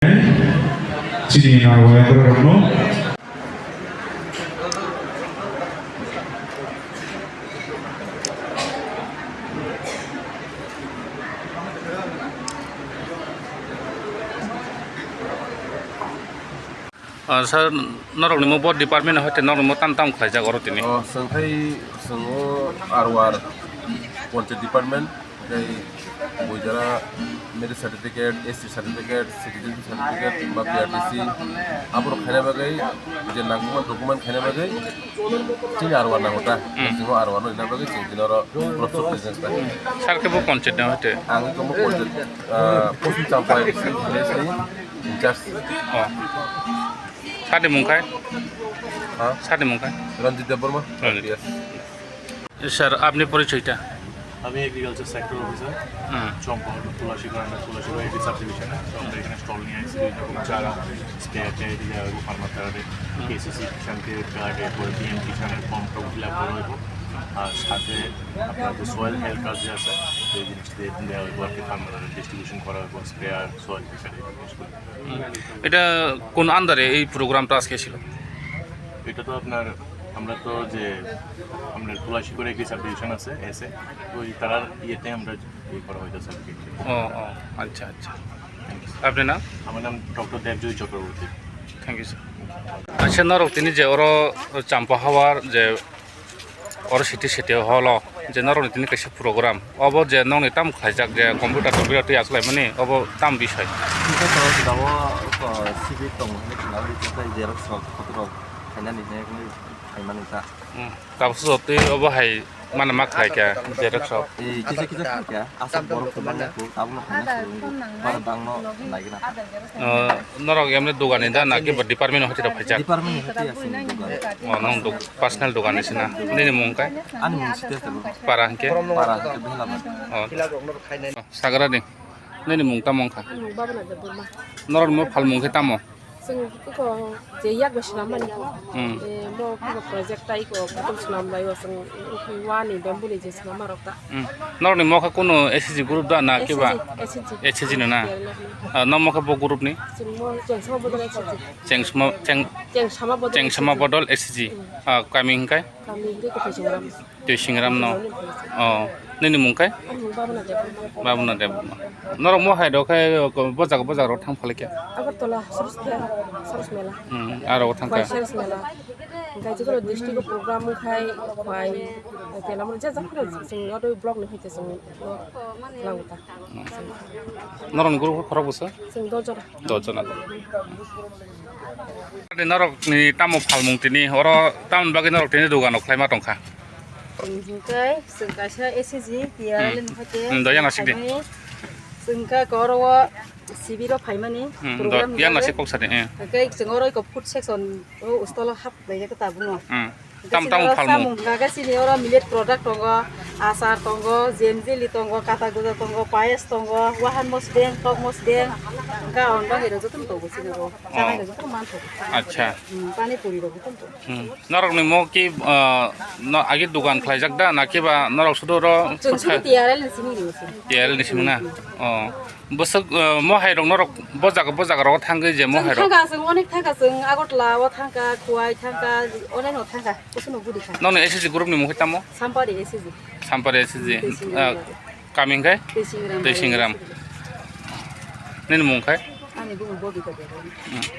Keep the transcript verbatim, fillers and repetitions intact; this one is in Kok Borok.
Chini narwai borok rokno. Ah, sir, norokni mo bo department hoite norokni mo tam tam khlaijak oro tini. Oh, chwng khai chwng o R O R, Panchayat Department, tei Gujarat marriage certificate, S T certificate, citizenship certificate, ba P R T C, aborok khaina bagwi je nangkukma document khaina bagwi chini R O R nango ta. Hmm. Chwng o R O R no rina bagwi chwng tini oro block presence ta. Sir khe bo Panchayat ni hoite? Ang khe bo Panchayat, ah, Paschim Champhai village ni in charge. Oh. Sir ni mung khai? Ha? Sir ni mung khai? Ranjit Debbarma, Ranjit. Yes. Sir, আপনি পরিচয়টা? আমি agriculture sector officer, হুম। চম্পাহাট তুলাসীগড়, আমরা তুলাসীগড় এগ্রি সাবডিভিশনে। তো আমরা এখানে স্টল নিয়ে আসছি, বিভিন্ন রকম চারা, স্প্রে, টেরি দেওয়া হইব, ফার্মার চারা, হুম। কেসিসি কিষাণ ক্রেডিট কার্ড, এরপরে পিএম কিষাণের ফর্ম টর্ম ফিল আপ করা হইব। আর সাথে আপনার যে সয়েল হেলথ কার্ড যে আছে, সেই জিনিসটা দেওয়া হইব আর কি, ফার্মার ডিস্ট্রিবিউশন করা হইব, স্প্রেয়ার, সয়েল হেলথ কার্ড, এই জিনিসগুলো। এটা কোন আন্ডারে এই প্রোগ্রামটা আজকে ছিল? এটা তো আপনার, আমরা তো যে, আপনার তুলাসীগড় এগ্রি সাবডিভিশন আছে, এসে, ওই তারার ইয়েতে আমরা ইয়ে করা হইতেছে আর কি। ও, ও, আচ্ছা, আচ্ছা। আপনার নাম? আমার নাম ডক্টর দেবজয় চক্রবর্তী। Thank you, sir. আচ্ছা, norok tini je oro Champa Hawar je oro city city hall o je norok ni tini kaisa program, obo je nokni tam khlaijak je computer computer twi achuk laimani, obo tam bisoi? Kisa to dawo, uh, sibir tongo hinwi khna bai kisa xerox rok photo rok khainani hinwi khaimani ta. Hmm. Tabuk so twi obo hai mana ma khlai kha xerox rok. Eh, kisa kisa khlai kha, aswk borok kwbangma kho, tabukno khaina swrwngwi, bara bangno naigwna. Uh, norok emni dogani da na kiba department hoti rok phaijak? Department hoti aswk dogani. Oh, nong dog-, personal dogan ni sina. Nini mung kai? Ani mung Sitesh Debbarma. Para hingke? Para hingke Behlabari. Oh. Oh, Sagrani. Nini mung tamo wngkha? Ani mung Babana Debbarma. Norok ni mo phalmung khe tamo? Chwng eko je yak bai swnam mani kho. Hmm. Eh, mo khe project tai ko, bottle swnam lai o chwng wani bamboo ni je swnam ma rok ta. Hmm. Norok ni mo khe kuno S C G group da na kiba? S C G, S C G. S C G no na? Ah, no mo khe bo group ni? Chwng mo Chengsama Bodol S C G. Chengsama, Cheng-, Chengsama Bodol Chengsama S C G. Bodol S C G. Hmm. Ah, kami hingkai? Kami hingke Kwthai Singram. Twi Singram no. Singram ni Kwthai Singram. Oh, nini mung kai? Ani mung Babana Debbarma. Babana Debbarma. Norok mo hai rok khai bo jaga bo jaga rok thang phalai khe? Agartala, Sarasmela, Sarasmela. Hmm, aro thang Khwai kha? Sarasmela. Hingke jikoro district o program khai Khwai, Telamon je jak phano chwng oro block ni hoite chwng no lango ta. Norok ni group khorok bwsa? Chwng dos jona. Dos jona. Norok ni tamo phalmung tini, oro tamoni bagwi norok tini dogano khlaima tongkha? Chwng hwnkhe chwng kaisa S C G, T R L ni hoite. Hmm, do yang asik di. Chwng kha oro o sibiro phaimani. Hmm, program do yang hwnwi. Asik kok sadi, eh. Hwnkhe chwng oro eko food section o stall o hap laijak ta buno. Hmm. Tam, tam phalmung. Samung hwnkha khe chini oro millet product tongo, achar tongo, jemjeli tongo, kata guja tongo, payas tongo, wahan mosdeng, tok mosdeng, hwnkha hwn bagwi rok jotono tongo chini oro. Oh. Chanai rok jotono manthogo. Acha. Hmm, pani puri rok jotono tongo. Hmm. Norok ni mo ki, ah, no, agi dukan khlaijak da, na kiba norok sudu ro? Chwng sudu T R L ni simi ringo se. T R L ni simi na? Oh. Bwswk, eh, mo hai rok norok bo jaga, bo jaga rogo thangwi je mo hai rok? Thangka, chwng onek thangka, chwng Agartala o thangka, Khwai thangka, onek no thangka, kusuno guri thangka. Nokni S C G group ni mung khe tamo? Sampari S C G. Sampari S C G. Tei Singram. Eh, kami hwnkhe? Tei Singram. Tei Singram. Nini mung khe? Ani bumu Bobika Debbarma. Hmm.